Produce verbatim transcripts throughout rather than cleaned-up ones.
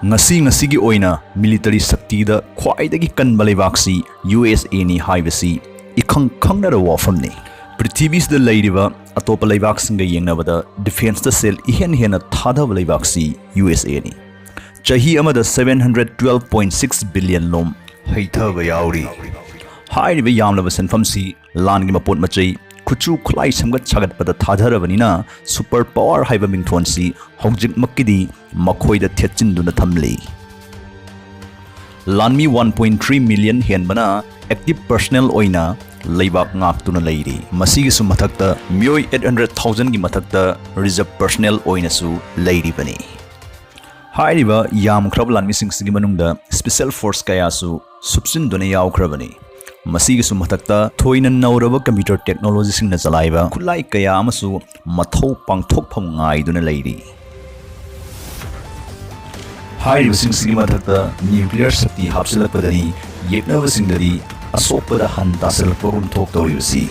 ꯉꯁꯤ ꯉꯁꯤꯒꯤ ꯑꯣꯏꯅ ꯃꯤꯂꯤꯇꯔꯤ ꯁꯛꯇꯤꯗ ꯈ꯭ꯋꯥꯏꯗꯒꯤ ꯀꯟꯕ ꯂꯩꯕꯥꯛꯁꯤ ꯌꯨ ꯑꯦꯁ ꯑꯦꯅꯤ ꯍꯥꯏꯕꯁꯤ ꯏꯈꯪ ꯈꯪꯅꯔꯕ ꯋꯥꯐꯝꯅꯤ꯫ ꯄ꯭ꯔꯤꯊꯤꯕꯤꯁꯤꯗ ꯂꯩꯔꯤꯕ ꯑꯇꯣꯞꯄ ꯂꯩꯕꯥꯛꯁꯤꯡꯒ ꯌꯦꯡꯅꯕꯗ ꯗꯤꯐꯦꯟꯁꯇ ꯁꯦꯜ ꯏꯍꯦꯟ ꯍꯦꯟꯅ ꯊꯥꯗꯕ ꯂꯩꯕꯥꯛꯁꯤ ꯌꯨ ꯑꯦꯁ ꯑꯦꯅꯤ꯫ ꯆꯍꯤ ꯑꯃꯗ seven hundred twelve point six billion ꯂꯣꯝ ꯍꯩꯊꯕ ꯌꯥꯎꯔꯤ꯫ ꯍꯥꯏꯔꯤꯕ ꯌꯥꯝꯂꯕ ꯁꯦꯟꯐꯝꯁꯤ ꯂꯥꯟꯒꯤ ꯃꯄꯣꯠ ꯃꯆꯩ, ꯈꯨꯠꯁꯨ ꯈꯨꯠꯂꯥꯏ ꯁꯦꯝꯒꯠ ꯁꯥꯒꯠꯄꯗ ꯊꯥꯗꯔꯕꯅꯤꯅ, ꯁꯨꯄꯔ ꯄꯥꯋꯔ ꯍꯥꯏꯕ ꯃꯤꯡꯊꯣꯟꯁꯤ ꯍꯧꯖꯤꯛꯃꯛꯀꯤꯗꯤ ꯃꯈꯣꯏꯗ ꯊꯦꯠꯆꯤꯟꯗꯨꯅ ꯊꯝꯂꯤ꯫ ꯂꯥꯟꯃꯤ one point three million ꯍꯦꯟꯕꯅ ꯑꯦꯛꯇꯤꯚ ꯄꯔꯁꯅꯦꯜ ꯑꯣꯏꯅ ꯂꯩꯕꯥꯛ ꯉꯥꯛꯇꯨꯅ ꯂꯩꯔꯤ꯫ ꯃꯁꯤꯒꯤꯁꯨ ꯃꯊꯛꯇ ꯃꯤꯑꯣꯏ eight hundred thousandꯒꯤ ꯃꯊꯛꯇ ꯔꯤꯖꯔꯚ ꯄꯔꯁꯅꯦꯜ ꯑꯣꯏꯅꯁꯨ ꯂꯩꯔꯤꯕꯅꯤ꯫ ꯍꯥꯏꯔꯤꯕ ꯌꯥꯝꯈ꯭ꯔꯕ ꯂꯥꯟꯃꯤꯁꯤꯡꯁꯤꯒꯤ ꯃꯅꯨꯡꯗ ꯁ꯭ꯄꯦꯁꯦꯜ ꯐꯣꯔꯁ ꯀꯌꯥꯁꯨ ꯁꯨꯞꯆꯤꯟꯗꯨꯅ ꯌꯥꯎꯈ꯭ꯔꯕꯅꯤ꯫ ꯃꯁꯤꯒꯤꯁꯨ ꯃꯊꯛꯇ ꯊꯣꯏꯅ ꯅꯧꯔꯕ ꯀꯝꯄ꯭ꯌꯨꯇꯔ ꯇꯦꯛꯅꯣꯂꯣꯖꯤꯁꯤꯡꯅ ꯆꯂꯥꯏꯕ ꯈꯨꯠꯂꯥꯏ ꯀꯌꯥ ꯑꯃꯁꯨ ꯃꯊꯧ ꯄꯥꯡꯊꯣꯛꯐꯝ ꯉꯥꯏꯗꯨꯅ ꯂꯩꯔꯤ꯫ ꯍꯥꯏꯔꯤꯕꯁꯤꯡꯁꯤꯒꯤ ꯃꯊꯛꯇ ꯅ꯭ꯌꯨꯀ꯭ꯂꯤꯌꯔ ꯁꯛꯇꯤ ꯍꯥꯞꯆꯤꯜꯂꯛꯄꯗꯅꯤ ꯌꯦꯛꯅꯕꯁꯤꯡꯗꯗꯤ ꯑꯁꯣꯛꯄꯗ ꯍꯟ ꯇꯥꯁꯤꯜꯂꯛꯄꯒꯨꯝ ꯊꯣꯛꯇꯧꯔꯤꯕꯁꯤ꯫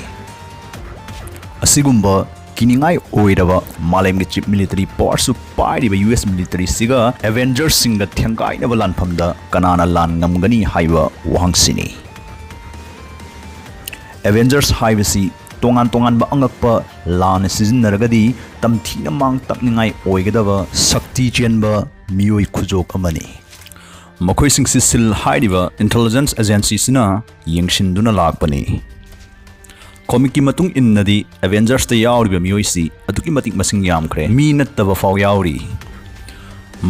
ꯑꯁꯤꯒꯨꯝꯕ ꯀꯤꯅꯤꯡꯉꯥꯏ ꯑꯣꯏꯔꯕ ꯃꯥꯂꯦꯝꯒꯤ ꯆꯤꯞ ꯃꯤꯂꯤꯇꯔꯤ ꯄꯥꯋꯔꯁꯨ ꯄꯥꯏꯔꯤꯕ ꯌꯨ ꯑꯦꯁ ꯃꯤꯂꯤꯇꯔꯤꯁꯤꯒ ꯑꯦꯚꯦꯟꯖꯔꯁꯤꯡꯒ ꯊꯦꯡꯒꯥꯏꯅꯕ ꯂꯥꯟꯐꯝꯗ ꯀꯅꯥꯅ ꯂꯥꯟ ꯉꯝꯒꯅꯤ ꯍꯥꯏꯕ ꯋꯥꯍꯪꯁꯤꯅꯤ꯫ ꯑꯦꯚꯦꯟꯖꯔꯁ ꯍꯥꯏꯕꯁꯤ ꯇꯣꯉꯥꯟ ꯇꯣꯉꯥꯟꯕ ꯑꯉꯛꯄ ꯂꯥꯟꯅ ꯁꯤꯖꯤꯟꯅꯔꯒꯗꯤ ꯇꯝꯊꯤꯅ ꯃꯥꯡ ꯇꯥꯛꯅꯤꯡꯉꯥꯏ ꯑꯣꯏꯒꯗꯕ ꯁꯛꯇꯤ ꯆꯦꯟꯕ ꯃꯤꯑꯣꯏ ꯈꯨꯖꯣꯛ ꯑꯃꯅꯤ꯫ ꯃꯈꯣꯏꯁꯤꯡꯁꯤ ꯁꯤꯜ ꯍꯥꯏꯔꯤꯕ ꯏꯟꯇꯦꯂꯤꯖꯦꯟꯁ ꯑꯦꯖꯦꯟꯁꯤꯁꯤꯅ ꯌꯦꯡꯁꯤꯟꯗꯨꯅ ꯂꯥꯛꯄꯅꯤ꯫ ꯀꯣꯃꯤꯛꯀꯤ ꯃꯇꯨꯡ ꯏꯟꯅꯗꯤ ꯑꯦꯚꯦꯟꯖꯔꯁꯇ ꯌꯥꯎꯔꯤꯕ ꯃꯤꯑꯣꯏꯁꯤ ꯑꯗꯨꯛꯀꯤ ꯃꯇꯤꯛ ꯃꯁꯤꯡ ꯌꯥꯝꯈ꯭ꯔꯦ, ꯃꯤ ꯅꯠꯇꯕ ꯐꯥꯎ ꯌꯥꯎꯔꯤ꯫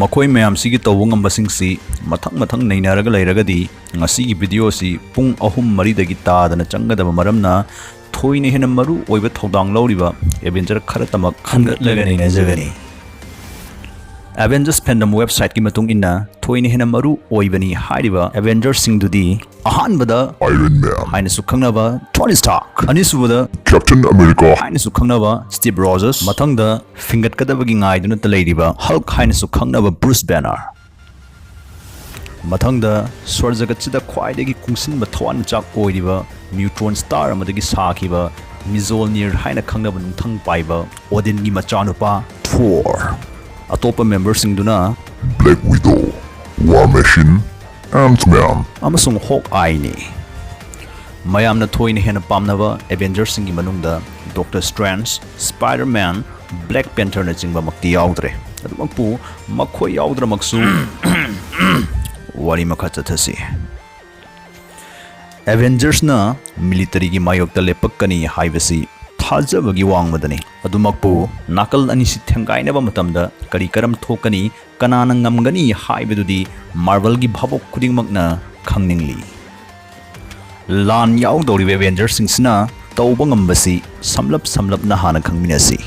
ꯃꯈꯣꯏ ꯃꯌꯥꯝꯁꯤꯒꯤ ꯇꯧꯕ ꯉꯝꯕꯁꯤꯡꯁꯤ ꯃꯊꯪ ꯃꯊꯪ ꯅꯩꯅꯔꯒ ꯂꯩꯔꯒꯗꯤ ꯉꯁꯤꯒꯤ ꯚꯤꯗꯤꯑꯣꯁꯤ ꯄꯨꯡ ꯑꯍꯨꯝ ꯃꯔꯤꯗꯒꯤ ꯇꯥꯗꯅ ꯆꯪꯒꯗꯕ ꯃꯔꯝꯅ ꯊꯣꯏꯅ ꯍꯦꯟꯅ ꯃꯔꯨ ꯑꯣꯏꯕ ꯊꯧꯗꯥꯡ ꯂꯧꯔꯤꯕ ꯑꯦꯚꯦꯟꯖꯔ ꯈꯔꯇꯃꯛ ꯈꯟꯒꯠꯂꯒ ꯅꯩꯅꯖꯒꯅꯤ꯫ ꯑꯦꯚꯦꯟꯖꯔꯁ ꯐꯦꯟꯗꯝ ꯋꯦꯕꯁꯥꯏꯠꯀꯤ ꯃꯇꯨꯡ ꯏꯟꯅ ꯊꯣꯏꯅ ꯍꯦꯟꯅ ꯃꯔꯨ ꯑꯣꯏꯕꯅꯤ ꯍꯥꯏꯔꯤꯕ ꯑꯦꯚꯦꯟꯖꯔꯁꯤꯡꯗꯨꯗꯤ ꯑꯍꯥꯟꯕꯗ ꯑꯥꯏꯔꯟ ꯃꯦꯟ ꯍꯥꯏꯅꯁꯨ ꯈꯪꯅꯕ ꯇꯣꯅꯤ ꯁ꯭ꯇꯥꯔꯛ, ꯑꯅꯤꯁꯨꯕꯗ ꯀꯦꯞꯇꯟ ꯑꯃꯦꯔꯤꯀꯥ ꯍꯥꯏꯅꯁꯨ ꯈꯪꯅꯕ ꯁ꯭ꯇꯤꯚ ꯔꯣꯖꯔꯁ, ꯃꯊꯪꯗ ꯐꯤꯡꯒꯠꯀꯗꯕꯒꯤ ꯉꯥꯏꯗꯨꯅꯇ ꯂꯩꯔꯤꯕ ꯍꯜꯛ ꯍꯥꯏꯅꯁꯨ ꯈꯪꯅꯕ ꯕ꯭ꯔꯨꯁ ꯕꯦꯅꯔ, ꯃꯊꯪꯗ ꯁ꯭ꯋꯔ ꯖꯒꯠꯁꯤꯗ ꯈ꯭ꯋꯥꯏꯗꯒꯤ ꯀꯨꯡꯁꯤꯟꯕ ꯊꯋꯥꯟꯃꯤꯆꯥꯛ ꯑꯣꯏꯔꯤꯕ ꯅ꯭ꯌꯨꯇ꯭ꯔꯣꯟ ꯁ꯭ꯇꯥꯔ ꯑꯃꯗꯒꯤ ꯁꯥꯈꯤꯕ ꯃꯤꯖꯣꯜꯅꯤꯔ ꯍꯥꯏꯅ ꯈꯪꯅꯕ ꯅꯨꯡꯊꯪ ꯄꯥꯏꯕ ꯑꯣꯗꯤꯟꯒꯤ ꯃꯆꯥꯅꯨꯄꯥ ꯊꯣꯔ, ꯑꯇꯣꯞꯄ ꯃꯦꯝꯕꯔꯁꯤꯡꯗꯨꯅ Black Widow, War Machine, Ant-Man꯫ ꯑꯃꯁꯨꯡ ꯍꯣꯛ ꯑꯥꯏꯅꯤ꯫ ꯃꯌꯥꯝꯅ ꯊꯣꯏꯅ ꯍꯦꯟꯅ ꯄꯥꯝꯅꯕ ꯑꯦꯚꯦꯟꯖꯔꯁꯤꯡꯒꯤ ꯃꯅꯨꯡꯗ ꯗꯣꯛꯇꯔ ꯁ꯭ꯇ꯭ꯔꯦꯟꯖ, ꯁ꯭ꯄꯥꯏꯗꯔꯃꯦꯟ, ꯕ꯭ꯂꯦꯛ ꯄꯦꯟꯊꯔꯅꯆꯤꯡꯕꯃꯛꯇꯤ ꯌꯥꯎꯗ꯭ꯔꯦ꯫ ꯑꯗꯨꯃꯛꯄꯨ ꯃꯈꯣꯏ ꯌꯥꯎꯗ꯭ꯔꯃꯛꯁꯨ ꯋꯥꯔꯤ ꯃꯈꯥ ꯆꯠꯊꯁꯤ꯫ ꯑꯦꯚꯦꯟꯖꯔꯁꯅ ꯃꯤꯂꯤꯇꯔꯤꯒꯤ ꯃꯥꯌꯣꯛꯇ ꯂꯦꯞꯄꯛꯀꯅꯤ ꯍꯥꯏꯕꯁꯤ ꯊꯥꯖꯕꯒꯤ ꯋꯥꯡꯃꯗꯅꯤ꯫ ꯑꯗꯨꯃꯛꯄꯨ ꯅꯥꯀꯜ ꯑꯅꯤꯁꯤ ꯊꯦꯡꯒꯥꯏꯅꯕ ꯃꯇꯝꯗ ꯀꯔꯤ ꯀꯔꯝ ꯊꯣꯛꯀꯅꯤ, ꯀꯅꯥꯅ ꯉꯝꯒꯅꯤ ꯍꯥꯏꯕꯗꯨꯗꯤ ꯃꯥꯔꯕꯜꯒꯤ ꯚꯥꯕꯣꯛ ꯈꯨꯗꯤꯡꯃꯛꯅ ꯈꯪꯅꯤꯡꯂꯤ꯫ ꯂꯥꯟ ꯌꯥꯎꯗꯧꯔꯤꯕ ꯑꯦꯚꯦꯟꯖꯔꯁꯤꯡꯁꯤꯅ ꯇꯧꯕ ꯉꯝꯕꯁꯤ ꯁꯝꯂꯞ ꯁꯝꯂꯞꯅ ꯍꯥꯟꯅ ꯈꯪꯃꯤꯟꯅꯁꯤ꯫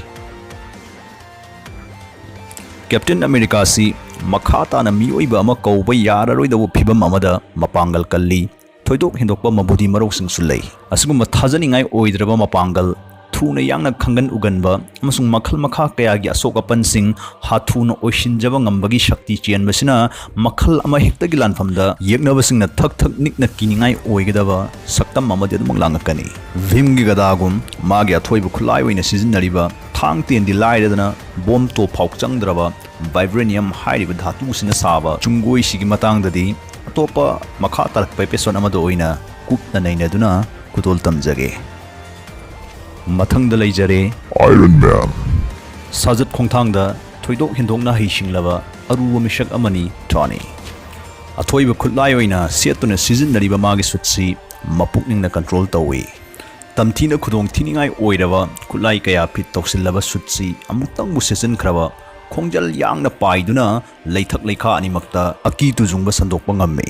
ꯀꯦꯞꯇꯦꯟ ꯑꯃꯦꯔꯤꯀꯥꯁꯤ ꯃꯈꯥ ꯇꯥꯅ ꯃꯤꯑꯣꯏꯕ ꯑꯃ ꯀꯧꯕ ꯌꯥꯔꯔꯣꯏꯗꯧꯕ ꯐꯤꯕꯝ ꯑꯃꯗ ꯃꯄꯥꯡꯒꯜ ꯀꯜꯂꯤ꯫ ꯊꯣꯏꯗꯣꯛ ꯍꯦꯟꯗꯣꯛꯄ ꯃꯕꯨꯗꯤ ꯃꯔꯧꯁꯤꯡꯁꯨ ꯂꯩ꯫ ꯑꯁꯤꯒꯨꯝꯕ ꯊꯥꯖꯅꯤꯡꯉꯥꯏ ꯑꯣꯏꯗ꯭ꯔꯕ ꯃꯄꯥꯡꯒꯜ, ꯊꯨꯅ ꯌꯥꯡꯅ ꯈꯪꯒꯟ ꯎꯒꯟꯕ ꯑꯃꯁꯨꯡ ꯃꯈꯜ ꯃꯈꯥ ꯀꯌꯥꯒꯤ ꯑꯁꯣꯛ ꯑꯄꯟꯁꯤꯡ ꯍꯥꯊꯨꯅ ꯑꯣꯏꯁꯤꯟꯖꯕ ꯉꯝꯕꯒꯤ ꯁꯛꯇꯤ ꯆꯦꯟꯕꯁꯤꯅ ꯃꯈꯜ ꯑꯃꯍꯦꯛꯇꯒꯤ ꯂꯥꯟꯐꯝꯗ ꯌꯦꯛꯅꯕꯁꯤꯡꯅ ꯊꯛ ꯊꯛ ꯅꯤꯛꯅ ꯀꯤꯅꯤꯡꯉꯥꯏ ꯑꯣꯏꯒꯗꯕ ꯁꯛꯇꯝ ꯑꯃꯗꯤ ꯑꯗꯨꯃꯛ ꯂꯥꯡꯉꯛꯀꯅꯤ꯫ ꯚꯤꯝꯒꯤ ꯒꯗꯥꯒꯨꯝ ꯃꯥꯒꯤ ꯑꯊꯣꯏꯕ ꯈꯨꯠꯂꯥꯏ ꯑꯣꯏꯅ ꯁꯤꯖꯤꯟꯅꯔꯤꯕ ꯊꯥꯡ ꯇꯦꯟꯗꯤ ꯂꯥꯏꯔꯗꯅ ꯕꯣꯝ ꯇꯣꯞ ꯐꯥꯎ ꯆꯪꯗ꯭ꯔꯕ ꯚꯥꯏꯕ꯭ꯔꯦꯅꯤꯌꯝ ꯍꯥꯏꯔꯤꯕ ꯙꯥꯇꯨꯁꯤꯅ ꯁꯥꯕ ꯆꯨꯡꯒꯣꯏꯁꯤꯒꯤ ꯃꯇꯥꯡꯗꯗꯤ ꯑꯇꯣꯞꯄ ꯃꯈꯥ ꯇꯥꯔꯛꯄ ꯑꯦꯄꯤꯁꯣꯗ ꯑꯃꯗ ꯑꯣꯏꯅ ꯀꯨꯞꯅ ꯅꯩꯅꯗꯨꯅ ꯈꯨꯗꯣꯜ ꯇꯝꯖꯒꯦ꯫ ꯃꯊꯪꯗ ꯂꯩꯖꯔꯦ꯫ Iron Man꯫ ꯁꯥꯖꯠ ꯈꯣꯡꯊꯥꯡꯗ ꯊꯣꯏꯗꯣꯛ ꯍꯦꯟꯗꯣꯛꯅ ꯍꯩꯁꯤꯡꯂꯕ ꯑꯔꯨꯕ ꯃꯤꯁꯛ ꯑꯃꯅꯤ ꯇꯣꯅꯤ꯫ ꯑꯊꯣꯏꯕ ꯈꯨꯠꯂꯥꯏ ꯑꯣꯏꯅ ꯁꯦꯠꯇꯨꯅ ꯁꯤꯖꯤꯟꯅꯔꯤꯕ ꯃꯥꯒꯤ ꯁꯨꯠꯁꯤ ꯃꯄꯨꯛꯅꯤꯡꯅ ꯀꯟꯇ꯭ꯔꯣꯜ ꯇꯧꯏ꯫ ꯇꯝꯊꯤꯅ ꯈꯨꯗꯣꯡ ꯊꯤꯅꯤꯡꯉꯥꯏ ꯑꯣꯏꯔꯕ ꯈꯨꯠꯂꯥꯏ ꯀꯌꯥ ꯐꯤꯠ ꯇꯧꯁꯤꯜꯂꯕ ꯁꯨꯠꯁꯤ ꯑꯃꯨꯛꯇꯪꯕꯨ ꯁꯦꯠꯆꯤꯟꯈ꯭ꯔꯕ ꯈꯣꯡꯖꯦꯜ ꯌꯥꯡꯅ ꯄꯥꯏꯗꯨꯅ ꯂꯩꯊꯛ ꯂꯩꯈꯥ ꯑꯅꯤꯃꯛꯇ ꯑꯀꯤ ꯇꯨꯖꯨꯡꯕ ꯁꯟꯗꯣꯛꯄ ꯉꯝꯃꯤ꯫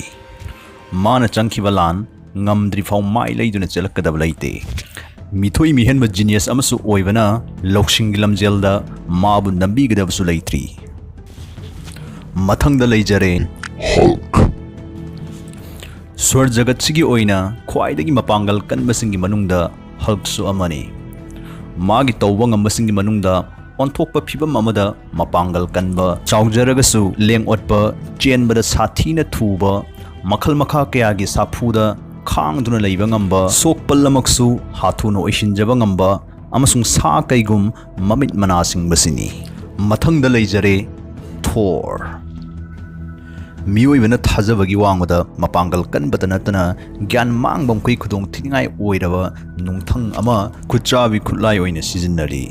ꯃꯥꯅ ꯆꯪꯈꯤꯕ ꯂꯥꯟ ꯉꯝꯗ꯭ꯔꯤꯐꯥꯎ ꯃꯥꯏ ꯂꯩꯗꯨꯅ ꯆꯦꯜꯂꯛꯀꯗꯕ ꯂꯩꯇꯦ꯫ ꯃꯤꯊꯣꯏ ꯃꯤꯍꯦꯟꯕ ꯖꯤꯅꯤꯌꯁ ꯑꯃꯁꯨ ꯑꯣꯏꯕꯅ ꯂꯧꯁꯤꯡꯒꯤ ꯂꯝꯖꯦꯜꯗ ꯃꯥꯕꯨ ꯅꯝꯕꯤꯒꯗꯕꯁꯨ ꯂꯩꯇ꯭ꯔꯤ꯫ ꯃꯊꯪꯗ ꯂꯩꯖꯔꯦ꯫ Hulk꯫ ꯁ꯭ꯋꯔ ꯖꯒꯠꯁꯤꯒꯤ ꯑꯣꯏꯅ ꯈ꯭ꯋꯥꯏꯗꯒꯤ ꯃꯄꯥꯡꯒꯜ ꯀꯟꯕꯁꯤꯡꯒꯤ ꯃꯅꯨꯡꯗ ꯍꯜꯛꯁꯨ ꯑꯃꯅꯤ꯫ ꯃꯥꯒꯤ ꯇꯧꯕ ꯉꯝꯕꯁꯤꯡꯒꯤ ꯃꯅꯨꯡꯗ ꯑꯣꯟꯊꯣꯛꯄ ꯐꯤꯚꯝ ꯑꯃꯗ ꯃꯄꯥꯡꯒꯜ ꯀꯟꯕ, ꯆꯥꯎꯖꯔꯒꯁꯨ ꯂꯦꯡ ꯑꯣꯠꯄ, ꯆꯦꯟꯕꯗ ꯁꯥꯊꯤꯅ ꯊꯨꯕ, ꯃꯈꯜ ꯃꯈꯥ ꯀꯌꯥꯒꯤ ꯁꯥꯐꯨꯗ ꯈꯥꯡꯗꯨꯅ ꯂꯩꯕ ꯉꯝꯕ, ꯁꯣꯛꯄꯜꯂꯃꯛꯁꯨ ꯍꯥꯊꯨꯅ ꯑꯣꯏꯁꯤꯟꯖꯕ ꯉꯝꯕ ꯑꯃꯁꯨꯡ ꯁꯥ ꯀꯩꯒꯨꯝ ꯃꯃꯤꯠ ꯃꯅꯥ ꯁꯤꯡꯕꯁꯤꯅꯤ꯫ ꯃꯊꯪꯗ ꯂꯩꯖꯔꯦ ꯊꯣꯔ꯫ ꯃꯤꯑꯣꯏꯕꯅ ꯊꯥꯖꯕꯒꯤ ꯋꯥꯡꯃꯗ ꯃꯄꯥꯡꯒꯜ ꯀꯟꯕꯇ ꯅꯠꯇꯅ ꯒ꯭ꯌꯥꯟ ꯃꯥꯡꯕ ꯃꯈꯩ ꯈꯨꯗꯣꯡ ꯊꯤꯅꯤꯡꯉꯥꯏ ꯑꯣꯏꯔꯕ ꯅꯨꯡꯊꯪ ꯑꯃ ꯈꯨꯠꯆꯥꯕꯤ ꯈꯨꯠꯂꯥꯏ ꯑꯣꯏꯅ ꯁꯤꯖꯤꯟꯅꯔꯤ꯫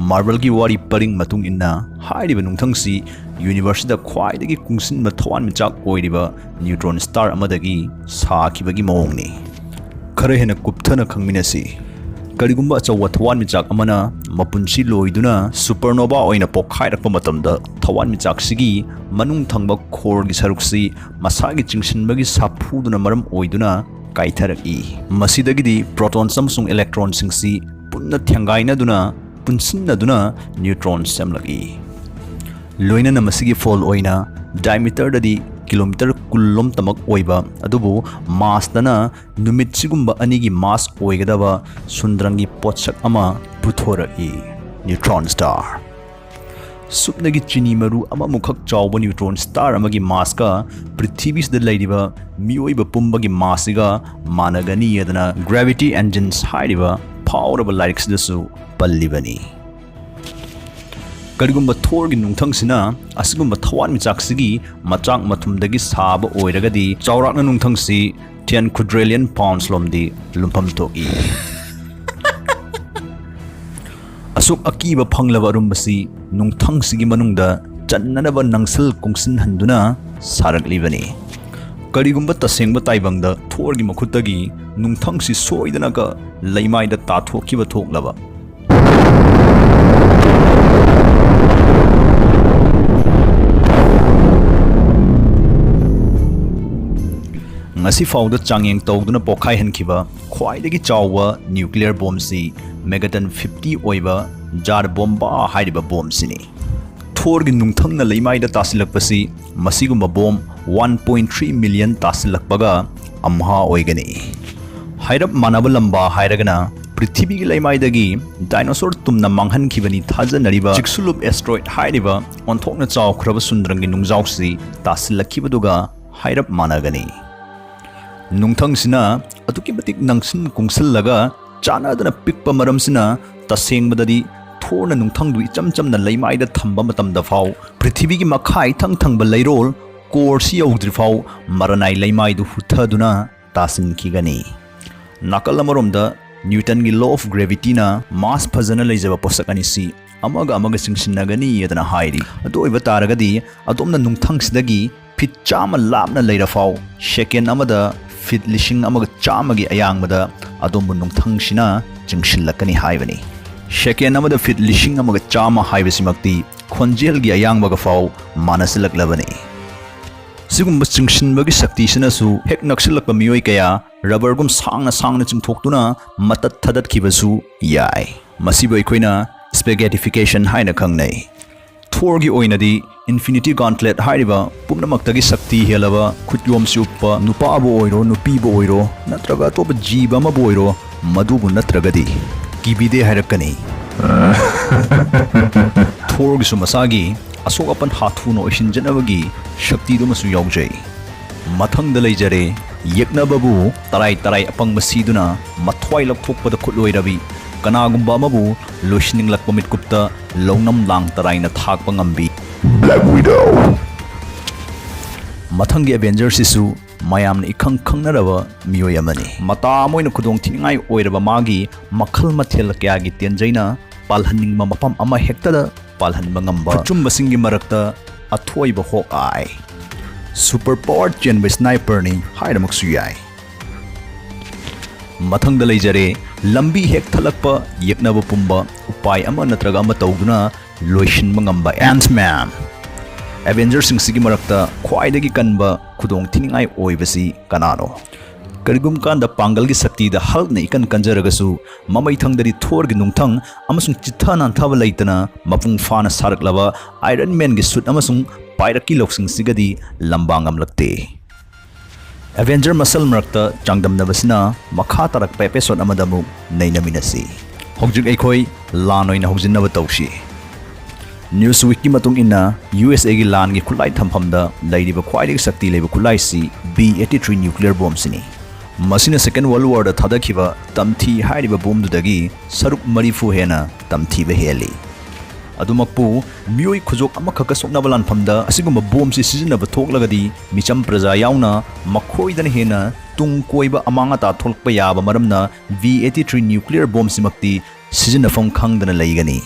ꯃꯥꯔꯕꯜꯒꯤ ꯋꯥꯔꯤ ꯄꯔꯤꯡ ꯃꯇꯨꯡ ꯏꯟꯅ ꯍꯥꯏꯔꯤꯕ ꯅꯨꯡꯊꯪꯁꯤ ꯌꯨꯅꯤꯚꯔꯁꯇ ꯈ꯭ꯋꯥꯏꯗꯒꯤ ꯀꯨꯡꯁꯤꯟꯕ ꯊꯋꯥꯟꯃꯤꯆꯥꯛ ꯑꯣꯏꯔꯤꯕ ꯅ꯭ꯌꯨꯇ꯭ꯔꯣꯟ ꯁ꯭ꯇꯥꯔ ꯑꯃꯗꯒꯤ ꯁꯥꯈꯤꯕꯒꯤ ꯃꯑꯣꯡꯅꯤ꯫ ꯈꯔ ꯍꯦꯟꯅ ꯀꯨꯞꯊꯅ ꯈꯪꯃꯤꯟꯅꯁꯤ꯫ ꯀꯔꯤꯒꯨꯝꯕ ꯑꯆꯧꯕ ꯊꯋꯥꯟꯃꯤꯆꯥꯛ ꯑꯃꯅ ꯃꯄꯨꯟꯁꯤ ꯂꯣꯏꯗꯨꯅ ꯁꯨꯄꯔꯅꯣꯚꯥ ꯑꯣꯏꯅ ꯄꯣꯛꯈꯥꯏꯔꯛꯄ ꯃꯇꯝꯗ, ꯊꯋꯥꯟꯃꯤꯆꯥꯛꯁꯤꯒꯤ ꯃꯅꯨꯡ ꯊꯪꯕ ꯈꯣꯔꯒꯤ ꯁꯔꯨꯛꯁꯤ ꯃꯁꯥꯒꯤ ꯆꯤꯡꯁꯤꯟꯕꯒꯤ ꯁꯥꯐꯨꯗꯨꯅ ꯃꯔꯝ ꯑꯣꯏꯗꯨꯅ ꯀꯥꯏꯊꯔꯛꯏ꯫ ꯃꯁꯤꯗꯒꯤꯗꯤ ꯄ꯭ꯔꯣꯇꯣꯟꯁ ꯑꯃꯁꯨꯡ ꯏꯂꯦꯛꯇ꯭ꯔꯣꯟꯁꯤꯡꯁꯤ ꯄꯨꯟꯅ ꯊꯦꯡꯒꯥꯏꯅꯗꯨꯅ, ꯄꯨꯟꯁꯤꯟꯅꯗꯨꯅ ꯅ꯭ꯌꯨꯇ꯭ꯔꯣꯟ ꯁꯦꯝꯂꯛꯏ꯫ ꯂꯣꯏꯅꯅ ꯃꯁꯤꯒꯤ ꯐꯣꯜ ꯑꯣꯏꯅ ꯗꯥꯏꯃꯤꯇꯔꯗꯗꯤ ꯀꯤꯂꯣꯃꯤꯇꯔ ꯀꯨꯟ ꯂꯣꯝꯇꯃꯛ ꯑꯣꯏꯕ, ꯑꯗꯨꯕꯨ ꯃꯥꯁꯇꯅ ꯅꯨꯃꯤꯠꯁꯤꯒꯨꯝꯕ ꯑꯅꯤꯒꯤ ꯃꯥꯁ ꯑꯣꯏꯒꯗꯕ ꯁꯨꯟꯗ꯭ꯔꯪꯒꯤ ꯄꯣꯠꯁꯛ ꯑꯃ ꯄꯨꯊꯣꯔꯛꯏ, ꯅ꯭ꯌꯨꯇ꯭ꯔꯣꯟ ꯁ꯭ꯇꯥꯔ꯫ ꯁꯨꯞꯅꯒꯤ ꯆꯤꯅꯤ ꯃꯔꯨ ꯑꯃꯃꯨꯛꯈꯛ ꯆꯥꯎꯕ ꯅ꯭ꯌꯨꯇ꯭ꯔꯣꯟ ꯁ꯭ꯇꯥꯔ ꯑꯃꯒꯤ ꯃꯥꯁꯀ ꯄ꯭ꯔꯤꯊꯤꯕꯤꯁꯤꯗ ꯂꯩꯔꯤꯕ ꯃꯤꯑꯣꯏꯕ ꯄꯨꯝꯕꯒꯤ ꯃꯥꯁꯁꯤꯒ ꯃꯥꯟꯅꯒꯅꯤ ꯍꯥꯏꯗꯅ Gravity Engines ꯍꯥꯏꯔꯤꯕ ꯐꯥꯎꯔꯕ ꯂꯥꯏꯔꯤꯛꯁꯤꯗꯁꯨ ꯄꯜꯂꯤꯕꯅꯤ꯫ ꯀꯔꯤꯒꯨꯝꯕ ꯊꯣꯔꯒꯤ ꯅꯨꯡꯊꯪꯁꯤꯅ ꯑꯁꯤꯒꯨꯝꯕ ꯊꯋꯥꯟꯃꯤꯆꯥꯛꯁꯤꯒꯤ ꯃꯆꯥꯛ ꯃꯊꯨꯝꯗꯒꯤ ꯁꯥꯕ ꯑꯣꯏꯔꯒꯗꯤ, ꯆꯥꯎꯔꯥꯛꯅ ꯅꯨꯡꯊꯪꯁꯤ ten quadrillion pounds ꯂꯣꯝꯗꯤ ꯂꯨꯝꯐꯝ ꯊꯣꯛꯏ꯫ ꯑꯁꯨꯛ ꯑꯀꯤꯕ ꯐꯪꯂꯕ ꯑꯔꯨꯝꯕꯁꯤ ꯅꯨꯡꯊꯪꯁꯤꯒꯤ ꯃꯅꯨꯡꯗ ꯆꯟꯅꯅꯕ ꯅꯪꯁꯜ ꯀꯨꯡꯁꯤꯟꯍꯟꯗꯨꯅ ꯁꯥꯔꯛꯂꯤꯕꯅꯤ꯫ ꯀꯔꯤꯒꯨꯝꯕ ꯇꯁꯦꯡꯕ ꯇꯥꯏꯕꯪꯗ ꯊꯣꯔꯒꯤ ꯃꯈꯨꯠꯇꯒꯤ ꯅꯨꯡꯊꯪꯁꯤ ꯁꯣꯏꯗꯅꯒ ꯂꯩꯃꯥꯏꯗ ꯇꯥꯊꯣꯛꯈꯤꯕ ꯊꯣꯛꯂꯕ, ꯉꯁꯤ ꯐꯥꯎꯗ ꯆꯥꯡꯌꯦꯡ ꯇꯧꯗꯨꯅ ꯄꯣꯈꯥꯏꯍꯟꯈꯤꯕ ꯈ꯭ꯋꯥꯏꯗꯒꯤ ꯆꯥꯎꯕ ꯅ꯭ꯌꯨꯀ꯭ꯂꯤꯌꯔ ꯕꯣꯝꯁꯤ megaton fifty ꯑꯣꯏꯕ ꯖꯥꯔ ꯕꯣꯝꯕꯥ ꯍꯥꯏꯔꯤꯕ ꯕꯣꯝꯁꯤꯅꯤ꯫ ꯊꯣꯔꯒꯤ ꯅꯨꯡꯊꯪꯅ ꯂꯩꯃꯥꯏꯗ ꯇꯥꯁꯤꯜꯂꯛꯄꯁꯤ ꯃꯁꯤꯒꯨꯝꯕ bomb one point three million ꯇꯥꯁꯤꯜꯂꯛꯄꯒ ꯑꯝꯍꯥ ꯑꯣꯏꯒꯅꯤ꯫ ꯍꯥꯏꯔꯞ ꯃꯥꯟꯅꯕ ꯂꯝꯕꯥ ꯍꯥꯏꯔꯒꯅ ꯄ꯭ꯔꯤꯊꯤꯕꯤꯒꯤ ꯂꯩꯃꯥꯏꯗꯒꯤ ꯗꯥꯏꯅꯣꯁꯣꯔ ꯇꯨꯝꯅ ꯃꯥꯡꯍꯟꯈꯤꯕꯅꯤ ꯊꯥꯖꯅꯔꯤꯕ ꯆꯤꯛꯁꯨꯂꯨꯞ asteroid ꯍꯥꯏꯔꯤꯕ ꯑꯣꯟꯊꯣꯛꯅ ꯆꯥꯎꯈ꯭ꯔꯕ ꯁꯨꯟꯗ꯭ꯔꯪꯒꯤ ꯅꯨꯡꯖꯥꯎꯁꯤ ꯇꯥꯁꯤꯜꯂꯛꯈꯤꯕꯗꯨꯒ ꯍꯥꯏꯔꯞ ꯃꯥꯟꯅꯒꯅꯤ꯫ ꯅꯨꯡꯊꯪꯁꯤꯅ ꯑꯗꯨꯛꯀꯤ ꯃꯇꯤꯛ ꯅꯪꯁꯤꯟ ꯀꯨꯡꯁꯤꯜꯂꯒ ꯆꯥꯟꯅꯗꯅ ꯄꯤꯛꯄ ꯃꯔꯝꯁꯤꯅ ꯇꯁꯦꯡꯕꯗꯗꯤ ꯊꯣꯔꯅ ꯅꯨꯡꯊꯪꯗꯨ ꯏꯆꯝ ꯆꯝꯅ ꯂꯩꯃꯥꯏꯗ ꯊꯝꯕ ꯃꯇꯝꯗ ꯐꯥꯎ ꯄ꯭ꯔꯤꯊꯤꯕꯤꯒꯤ ꯃꯈꯥ ꯏꯊꯪ ꯊꯪꯕ ꯂꯩꯔꯣꯜ ꯀꯣꯔꯁꯤ ꯌꯧꯗ꯭ꯔꯤ ꯐꯥꯎ ꯃꯔꯅꯥꯏ ꯂꯩꯃꯥꯏꯗꯨ ꯍꯨꯠꯊꯗꯨꯅ ꯇꯥꯁꯤꯟꯈꯤꯒꯅꯤ꯫ ꯅꯥꯀꯜ ꯑꯃꯔꯣꯝꯗ ꯅ꯭ꯌꯨꯇꯟꯒꯤ law of gravityꯅ mass ꯐꯖꯅ ꯂꯩꯖꯕ ꯄꯣꯠꯁꯛ ꯑꯅꯤꯁꯤ ꯑꯃꯒ ꯑꯃꯒ ꯆꯤꯡꯁꯤꯟꯅꯒꯅꯤ ꯑꯗꯨꯅ ꯍꯥꯏꯔꯤ꯫ ꯑꯗꯨ ꯑꯣꯏꯕ ꯇꯥꯔꯒꯗꯤ ꯑꯗꯣꯝꯅ ꯅꯨꯡꯊꯪꯁꯤꯗꯒꯤ ꯐꯤꯠ ꯆꯥꯝꯃ ꯂꯥꯞꯅ ꯂꯩꯔꯐꯥꯎ ꯁꯦꯀꯦꯟ ꯑꯃꯗ ꯐꯤꯠ ꯂꯤꯁꯤꯡ ꯑꯃꯒ ꯆꯥꯝꯃꯒꯤ ꯑꯌꯥꯡꯕꯗ ꯑꯗꯣꯝꯕꯨ ꯅꯨꯡꯊꯪꯁꯤꯅ ꯆꯤꯡꯁꯤꯜꯂꯛꯀꯅꯤ ꯍꯥꯏꯕꯅꯤ꯫ ꯁꯦꯀꯦꯟ ꯑꯃꯗ ꯐꯤꯠ ꯂꯤꯁꯤꯡ ꯑꯃꯒ ꯆꯥꯝꯃ ꯍꯥꯏꯕꯁꯤꯃꯛꯇꯤ ꯈꯣꯟꯖꯦꯜꯒꯤ ꯑꯌꯥꯡꯕꯒ ꯐꯥꯎ ꯃꯥꯟꯅꯁꯤꯜꯂꯛꯂꯕꯅꯤ꯫ ꯁꯤꯒꯨꯝꯕ ꯆꯤꯡꯁꯤꯟꯕꯒꯤ ꯁꯛꯇꯤꯁꯤꯅꯁꯨ ꯍꯦꯛ ꯅꯛꯁꯤꯜꯂꯛꯄ ꯃꯤꯑꯣꯏ ꯀꯌꯥ ꯔꯕꯔꯒꯨꯝ ꯁꯥꯡꯅ ꯁꯥꯡꯅ ꯆꯤꯡꯊꯣꯛꯇꯨꯅ ꯃꯇꯠ ꯊꯗꯠꯈꯤꯕꯁꯨ ꯌꯥꯏ꯫ ꯃꯁꯤꯕꯨ ꯑꯩꯈꯣꯏꯅ spaghettification ꯍꯥꯏꯅ ꯈꯪꯅꯩ꯫ ꯊꯣꯔꯒꯤ ꯑꯣꯏꯅꯗꯤ Infinity Gauntlet ꯍꯥꯏꯔꯤꯕ ꯄꯨꯝꯅꯃꯛꯇꯒꯤ ꯁꯛꯇꯤ ꯍꯦꯜꯂꯕ ꯈꯨꯠꯌꯣꯝꯁꯤ ꯎꯞꯄ ꯅꯨꯄꯥꯕꯨ ꯑꯣꯏꯔꯣ, ꯅꯨꯄꯤꯕꯨ ꯑꯣꯏꯔꯣ, ꯅꯠꯇ꯭ꯔꯒ ꯑꯇꯣꯞꯄ ꯖꯤꯕ ꯑꯃꯕꯨ ꯑꯣꯏꯔꯣ, ꯃꯗꯨꯕꯨ ꯅꯠꯇ꯭ꯔꯒꯗꯤ ꯀꯤꯕꯤꯗꯦ ꯍꯥꯏꯔꯛꯀꯅꯤ꯫ ꯊꯣꯔꯒꯤꯁꯨ ꯃꯁꯥꯒꯤ ꯑꯁꯣꯛ ꯑꯄꯟ ꯍꯥꯊꯨꯅ ꯑꯣꯏꯁꯤꯟꯖꯅꯕꯒꯤ ꯁꯛꯇꯤꯗꯨꯃꯁꯨ ꯌꯥꯎꯖꯩ꯫ ꯃꯊꯪꯗ ꯂꯩꯖꯔꯦ, ꯌꯦꯛꯅꯕꯕꯨ ꯇꯔꯥꯏ ꯇꯔꯥꯏ ꯑꯄꯪꯕ ꯁꯤꯗꯨꯅ ꯃꯊ꯭ꯋꯥꯏ ꯂꯧꯊꯣꯛꯄꯗ ꯈꯨꯠꯂꯣꯏꯔꯕꯤ, ꯀꯅꯥꯒꯨꯝꯕ ꯑꯃꯕꯨ ꯂꯣꯏꯁꯤꯟꯅꯤꯡꯂꯛꯄ ꯃꯤꯠꯀꯨꯞꯇ ꯂꯧꯅꯝ ꯂꯥꯡ ꯇꯔꯥꯏꯅ ꯊꯥꯛꯄ ꯉꯝꯕꯤ꯫ Black Widow꯫ ꯃꯊꯪꯒꯤ Avengerꯁꯤꯁꯨ ꯃꯌꯥꯝꯅ ꯏꯈꯪ ꯈꯪꯅꯔꯕ ꯃꯤꯑꯣꯏ ꯑꯃꯅꯤ꯫ ꯃꯇꯥ ꯑꯃ ꯑꯣꯏꯅ ꯈꯨꯗꯣꯡ ꯊꯤꯅꯤꯡꯉꯥꯏ ꯑꯣꯏꯔꯕ ꯃꯥꯒꯤ ꯃꯈꯜ ꯃꯊꯦꯜ ꯀꯌꯥꯒꯤ ꯇꯦꯟꯖꯩꯅ ꯄꯥꯜꯍꯟꯅꯤꯡꯕ ꯃꯐꯝ ꯑꯃ ꯍꯦꯛꯇꯗ ꯄꯥꯜꯍꯟꯕ ꯉꯝꯕ, ꯑꯆꯨꯝꯕꯁꯤꯡꯒꯤ ꯃꯔꯛꯇ ꯑꯊꯣꯏꯕ Hawkeye꯫ Super power ꯆꯦꯟꯕ sniperꯅꯤ ꯍꯥꯏꯔꯃꯛꯁꯨ ꯌꯥꯏ꯫ ꯃꯊꯪꯗ ꯂꯩꯖꯔꯦ, ꯂꯝꯕꯤ ꯍꯦꯛ ꯊꯠꯂꯛꯄ ꯌꯦꯛꯅꯕ ꯄꯨꯝꯕ ꯎꯄꯥꯏ ꯑꯃ ꯅꯠꯇ꯭ꯔꯒ ꯑꯃ ꯇꯧꯗꯨꯅ ꯂꯣꯏꯁꯤꯟꯕ ꯉꯝꯕ Ant-Man꯫ Avengerꯁꯤꯡꯁꯤꯒꯤ ꯃꯔꯛꯇ ꯈ꯭ꯋꯥꯏꯗꯒꯤ ꯀꯟꯕ ꯈꯨꯗꯣꯡ ꯊꯤꯅꯤꯡꯉꯥꯏ ꯑꯣꯏꯕꯁꯤ ꯀꯅꯥꯅꯣ? ꯀꯔꯤꯒꯨꯝꯕ ꯀꯥꯟꯗ ꯄꯥꯡꯒꯜꯒꯤ ꯁꯛꯇꯤꯗ Hulkꯅ ꯏꯀꯟ ꯀꯟꯖꯔꯒꯁꯨ, ꯃꯃꯩꯊꯪꯗꯗꯤ ꯊꯣꯔꯒꯤ ꯅꯨꯡꯊꯪ ꯑꯃꯁꯨꯡ ꯆꯤꯠꯊ ꯅꯥꯟꯊꯕ ꯂꯩꯇꯅ ꯃꯄꯨꯡ ꯐꯥꯅ ꯁꯥꯔꯛꯂꯕ Iron Manꯒꯤ suit ꯑꯃꯁꯨꯡ ꯄꯥꯏꯔꯛꯀꯤ ꯂꯧꯁꯤꯡꯁꯤꯒꯗꯤ ꯂꯝꯕꯥ ꯉꯝꯂꯛꯇꯦ꯫ Avenger ꯃꯁꯜ ꯃꯔꯛꯇ ꯆꯥꯡꯗꯝꯅꯕꯁꯤꯅ ꯃꯈꯥ ꯇꯥꯔꯛꯄ episode ꯑꯃꯗ ꯑꯃꯨꯛ ꯅꯩꯅꯃꯤꯟꯅꯁꯤ꯫ ꯍꯧꯖꯤꯛ ꯑꯩꯈꯣꯏ ꯂꯥꯟ ꯑꯣꯏꯅ ꯍꯧꯖꯤꯟꯅꯕ ꯇꯧꯁꯤ꯫ Newsweekꯀꯤ ꯃꯇꯨꯡ ꯏꯟꯅ, USAꯒꯤ ꯂꯥꯟꯒꯤ ꯈꯨꯠꯂꯥꯏ ꯊꯝꯐꯝꯗ ꯂꯩꯔꯤꯕ ꯈ꯭ꯋꯥꯏꯗꯒꯤ ꯁꯛꯇꯤ ꯂꯩꯕ ꯈꯨꯠꯂꯥꯏꯁꯤ B eighty-three nuclear bombꯁꯤꯅꯤ꯫ ꯃꯁꯤꯅ Second World War ꯗ ꯊꯥꯗꯈꯤꯕ ꯇꯝꯊꯤ ꯍꯥꯏꯔꯤꯕ ꯕꯣꯝꯗꯨꯗꯒꯤ ꯁꯔꯨꯛ ꯃꯔꯤꯐꯨ ꯍꯦꯟꯅ ꯇꯝꯊꯤꯕ ꯍꯦꯜꯂꯤ꯫ ꯑꯗꯨꯃꯛꯄꯨ, ꯃꯤꯑꯣꯏ ꯈꯨꯖꯣꯛ ꯑꯃꯈꯛꯀ ꯁꯣꯛꯅꯕ ꯂꯥꯟꯐꯝꯗ ꯑꯁꯤꯒꯨꯝꯕ ꯕꯣꯝꯁꯤ ꯁꯤꯖꯤꯟꯅꯕ ꯊꯣꯛꯂꯒꯗꯤ, ꯃꯤꯆꯝ ꯄ꯭ꯔꯖꯥ ꯌꯥꯎꯅ ꯃꯈꯣꯏꯗꯅ ꯍꯦꯟꯅ ꯇꯨꯡ ꯀꯣꯏꯕ ꯑꯃꯥꯡ ꯑꯇꯥ ꯊꯣꯛꯂꯛꯄ ꯌꯥꯕ ꯃꯔꯝꯅ, V eighty three nuclear ꯕꯣꯝꯁꯤꯃꯛꯇꯤ ꯁꯤꯖꯤꯟꯅꯐꯝ ꯈꯪꯗꯅ ꯂꯩꯒꯅꯤ꯫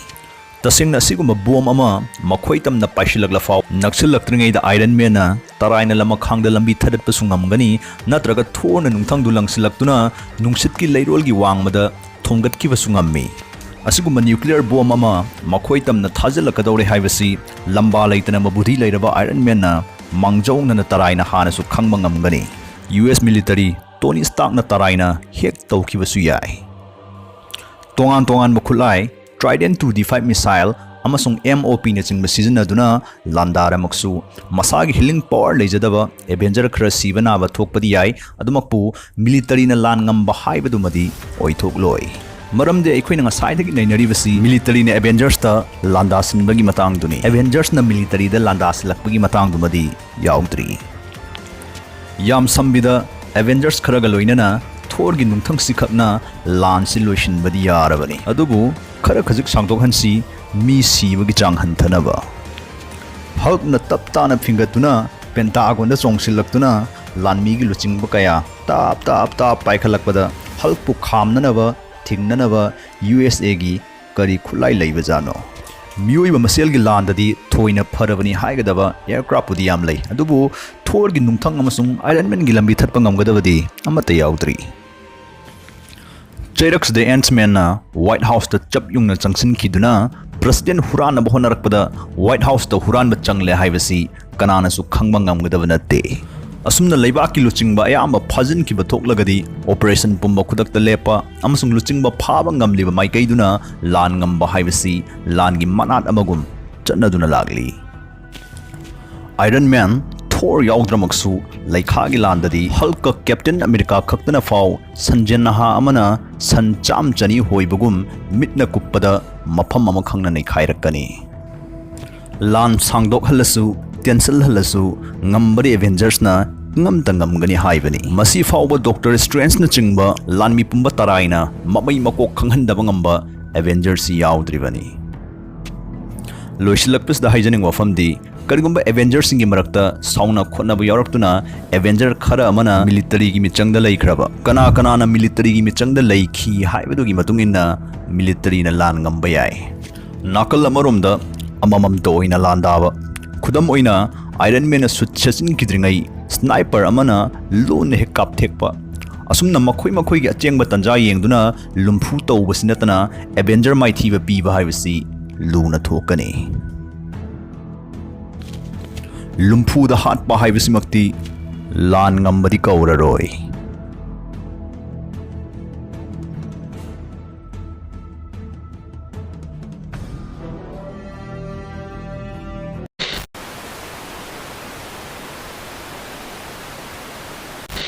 ꯇꯁꯦꯡꯅ, ꯑꯁꯤꯒꯨꯝꯕ ꯕꯣꯝ ꯑꯃ ꯃꯈꯣꯏ ꯇꯝꯅ ꯄꯥꯏꯁꯤꯜꯂꯛꯂꯐꯥꯎ, ꯅꯛꯁꯤꯜꯂꯛꯇ꯭ꯔꯤꯉꯩꯗ Iron Man ꯅ ꯇꯔꯥꯏꯅ ꯂꯃꯈꯥꯡꯗ ꯂꯝꯕꯤ ꯊꯥꯗꯠꯄꯁꯨ ꯉꯝꯒꯅꯤ, ꯅꯠꯇ꯭ꯔꯒ Thor ꯅ ꯅꯨꯡꯊꯪꯗꯨ ꯂꯪꯁꯤꯜꯂꯛꯇꯨꯅ ꯅꯨꯡꯁꯤꯠꯀꯤ ꯂꯩꯔꯣꯜꯒꯤ ꯋꯥꯡꯃꯗ ꯊꯣꯝꯒꯠꯈꯤꯕꯁꯨ ꯉꯝꯃꯤ꯫ ꯑꯁꯤꯒꯨꯝꯕ nuclear ꯕꯣꯝ ꯑꯃ ꯃꯈꯣꯏ ꯇꯝꯅ ꯊꯥꯖꯤꯜꯂꯛꯀꯗꯧꯔꯦ ꯍꯥꯏꯕꯁꯤ ꯂꯝꯕꯥ ꯂꯩꯇꯅ ꯃꯕꯨꯙꯤ ꯂꯩꯔꯕ Iron Man ꯅ ꯃꯥꯡꯖꯧꯅꯅ ꯇꯔꯥꯏꯅ ꯍꯥꯟꯅꯁꯨ ꯈꯪꯕ ꯉꯝꯒꯅꯤ꯫ U S military Tony Stark ꯅ ꯇꯔꯥꯏꯅ ꯍꯦꯛ ꯇꯧꯈꯤꯕꯁꯨ ꯌꯥꯏ꯫ ꯇꯣꯉꯥꯟ ꯇꯣꯉꯥꯟꯕ ꯈꯨꯠꯂꯥꯏ, Trident two D five missile ꯑꯃꯁꯨꯡ M O P ꯅꯆꯤꯡꯕ ꯁꯤꯖꯤꯟꯅꯗꯨꯅ ꯂꯥꯟꯗꯥꯔꯃꯛꯁꯨ, ꯃꯁꯥꯒꯤ healing power ꯂꯩꯖꯗꯕ Avenger ꯈꯔ ꯁꯤꯕ ꯅꯥꯕ ꯊꯣꯛꯄꯗꯤ ꯌꯥꯏ, ꯑꯗꯨꯃꯛꯄꯨ military ꯅ ꯂꯥꯟ ꯉꯝꯕ ꯍꯥꯏꯕꯗꯨꯃꯗꯤ ꯑꯣꯏꯊꯣꯛꯂꯣꯏ꯫ ꯃꯔꯝꯗꯤ ꯑꯩꯈꯣꯏꯅ ꯉꯁꯥꯏꯗꯒꯤ ꯅꯩꯅꯔꯤꯕꯁꯤ military ꯅ Avengers ꯇ ꯂꯥꯟꯗꯥꯁꯤꯟꯕꯒꯤ ꯃꯇꯥꯡꯗꯨꯅꯤ꯫ Avengers ꯅ military ꯗ ꯂꯥꯟꯗꯥꯁꯤꯜꯂꯛꯄꯒꯤ ꯃꯇꯥꯡꯗꯨꯃꯗꯤ ꯌꯥꯎꯗ꯭ꯔꯤ꯫ ꯌꯥꯝ ꯁꯝꯕꯤꯗ, Avengers ꯈꯔꯒ ꯂꯣꯏꯅꯅ Thor ꯒꯤ ꯅꯨꯡꯊꯪꯁꯤꯈꯛꯅ ꯂꯥꯟꯁꯤ ꯂꯣꯏꯁꯤꯟꯕꯗꯤ ꯌꯥꯔꯕꯅꯤ꯫ ꯑꯗꯨꯕꯨ ꯈꯔ ꯈꯖꯤꯛ ꯁꯥꯡꯗꯣꯛꯍꯟꯁꯤ, ꯃꯤ ꯁꯤꯕꯒꯤ ꯆꯥꯡ ꯍꯟꯊꯅꯕ꯫ Hulk ꯅ ꯇꯞ ꯇꯥꯅ ꯐꯤꯡꯒꯠꯇꯨꯅ Pentagon ꯗ ꯆꯣꯡꯁꯤꯜꯂꯛꯇꯨꯅ ꯂꯥꯟꯃꯤꯒꯤ ꯂꯨꯆꯤꯡꯕ ꯀꯌꯥ ꯇꯥꯞ ꯇꯥꯞ ꯇꯥꯞ ꯄꯥꯏꯈꯠꯂꯛꯄꯗ, Hulk ꯄꯨ ꯈꯥꯝꯅꯅꯕ, ꯊꯤꯡꯅꯅꯕ U S A ꯒꯤ ꯀꯔꯤ ꯈꯨꯠꯂꯥꯏ ꯂꯩꯕꯖꯥꯠꯅꯣ? ꯃꯤꯑꯣꯏꯕ ꯃꯁꯦꯜꯒꯤ ꯂꯥꯟꯗꯗꯤ ꯊꯣꯏꯅ ꯐꯔꯕꯅꯤ ꯍꯥꯏꯒꯗꯕ aircraft ꯄꯨꯗꯤ ꯌꯥꯝ ꯂꯩ, ꯑꯗꯨꯕꯨ Thor ꯒꯤ ꯅꯨꯡꯊꯪ ꯑꯃꯁꯨꯡ Iron Man ꯒꯤ ꯂꯝꯕꯤ ꯊꯠꯄ ꯉꯝꯒꯗꯕꯗꯤ ꯑꯃꯠꯇ ꯌꯥꯎꯗ꯭ꯔꯤ꯫ ꯆꯩꯔꯛꯁꯤꯗ Ant Man ꯅ White House ꯇ ꯆꯞ ꯌꯨꯡꯅ ꯆꯪꯁꯤꯟꯈꯤꯗꯨꯅ President ꯍꯨꯔꯥꯟꯅꯕ ꯍꯣꯠꯅꯔꯛꯄꯗ White House ꯇ ꯍꯨꯔꯥꯟꯕ ꯆꯪꯂꯦ ꯍꯥꯏꯕꯁꯤ ꯀꯅꯥꯅꯁꯨ ꯈꯪꯕ ꯉꯝꯒꯗꯕ ꯅꯠꯇꯦ꯫ ꯑꯁꯨꯝꯅ ꯂꯩꯕꯥꯛꯀꯤ ꯂꯨꯆꯤꯡꯕ ꯑꯌꯥꯝꯕ ꯐꯥꯖꯤꯟꯈꯤꯕ ꯊꯣꯛꯂꯒꯗꯤ, operation ꯄꯨꯝꯕ ꯈꯨꯗꯛꯇ ꯂꯦꯞꯄ ꯑꯃꯁꯨꯡ ꯂꯨꯆꯤꯡꯕ ꯐꯥꯕ ꯉꯝꯂꯤꯕ ꯃꯥꯏꯀꯩꯗꯨꯅ ꯂꯥꯟ ꯉꯝꯕ ꯍꯥꯏꯕꯁꯤ ꯂꯥꯟꯒꯤ ꯃꯅꯥꯠ ꯑꯃꯒꯨꯝ ꯆꯠꯅꯗꯨꯅ ꯂꯥꯛꯂꯤ꯫ Iron Man, Thor ꯌꯥꯎꯗ꯭ꯔꯃꯛꯁꯨ, ꯂꯩꯈꯥꯒꯤ ꯂꯥꯟꯗꯗꯤ Hulk ꯀ Captain America ꯈꯛꯇꯅ ꯐꯥꯎ ꯁꯟꯖꯦꯟ ꯅꯍꯥ ꯑꯃꯅ ꯁꯟ ꯆꯥꯝ ꯆꯅꯤ ꯍꯣꯏꯕꯒꯨꯝ ꯃꯤꯠꯅ ꯀꯨꯞꯄꯗ ꯃꯐꯝ ꯑꯃ ꯈꯪꯅ ꯅꯩꯈꯥꯏꯔꯛꯀꯅꯤ꯫ ꯂꯥꯟ ꯁꯥꯡꯗꯣꯛꯍꯜꯂꯁꯨ, ꯇꯦꯟꯁꯤꯜꯍꯜꯂꯁꯨ, ꯉꯝꯕꯗꯤ Avengers ꯅ ꯉꯝꯇ ꯉꯝꯒꯅꯤ ꯍꯥꯏꯕꯅꯤ꯫ ꯃꯁꯤ ꯐꯥꯎꯕ ꯗꯣꯛꯇꯔ ꯁ꯭ꯇ꯭ꯔꯦꯟꯖꯅꯆꯤꯡꯕ ꯂꯥꯟꯃꯤ ꯄꯨꯝꯕ ꯇꯔꯥꯏꯅ ꯃꯃꯩ ꯃꯀꯣꯛ ꯈꯪꯍꯟꯗꯕ ꯉꯝꯕ ꯑꯦꯚꯦꯟꯖꯔꯁꯤ ꯌꯥꯎꯗ꯭ꯔꯤꯕꯅꯤ꯫ ꯂꯣꯏꯁꯤꯜꯂꯛꯄꯁꯤꯗ ꯍꯥꯏꯖꯅꯤꯡꯕ ꯋꯥꯐꯝꯗꯤ, ꯀꯔꯤꯒꯨꯝꯕ ꯑꯦꯚꯦꯟꯖꯔꯁꯤꯡꯒꯤ ꯃꯔꯛꯇ ꯁꯥꯎꯅ ꯈꯣꯠꯅꯕ ꯌꯥꯎꯔꯛꯇꯨꯅ ꯑꯦꯚꯦꯟꯖꯔ ꯈꯔ ꯑꯃꯅ ꯃꯤꯂꯤꯇꯔꯤꯒꯤ ꯃꯤꯆꯪꯗ ꯂꯩꯈ꯭ꯔꯕ, ꯀꯅꯥ ꯀꯅꯥꯅ ꯃꯤꯂꯤꯇꯔꯤꯒꯤ ꯃꯤꯆꯪꯗ ꯂꯩꯈꯤ ꯍꯥꯏꯕꯗꯨꯒꯤ ꯃꯇꯨꯡ ꯏꯟꯅ ꯃꯤꯂꯤꯇꯔꯤꯅ ꯂꯥꯟ ꯉꯝꯕ ꯌꯥꯏ꯫ ꯅꯥꯀꯜ ꯑꯃꯔꯣꯝꯗ ꯑꯃꯃꯝꯇ ꯑꯣꯏꯅ ꯂꯥꯟꯗꯥꯕ꯫ ꯈꯨꯗꯝ ꯑꯣꯏꯅ, ꯑꯥꯏꯔꯟ ꯃꯦꯟꯅ ꯁꯨꯠ ꯁꯦꯠꯆꯤꯟꯈꯤꯗ꯭ꯔꯤꯉꯩ ꯁ꯭ꯅꯥꯏꯄꯔ ꯑꯃꯅ ꯂꯣꯟꯅ ꯍꯦꯛ ꯀꯥꯞꯊꯦꯛꯄ꯫ ꯑꯁꯨꯝꯅ ꯃꯈꯣꯏ ꯃꯈꯣꯏꯒꯤ ꯑꯆꯦꯡꯕ ꯇꯟꯖꯥ ꯌꯦꯡꯗꯨꯅ ꯂꯨꯝꯐꯨ ꯇꯧꯕꯁꯤ ꯅꯠꯇꯅ ꯑꯦꯚꯦꯟꯖꯔ ꯃꯥꯏꯊꯤꯕ ꯄꯤꯕ ꯍꯥꯏꯕꯁꯤ ꯂꯨꯅ ꯊꯣꯛꯀꯅꯤ꯫ ꯂꯨꯝꯐꯨꯗ ꯍꯥꯠꯄ ꯍꯥꯏꯕꯁꯤꯃꯛꯇꯤ ꯂꯥꯟ ꯉꯝꯕꯗꯤ ꯀꯧꯔꯔꯣꯏ꯫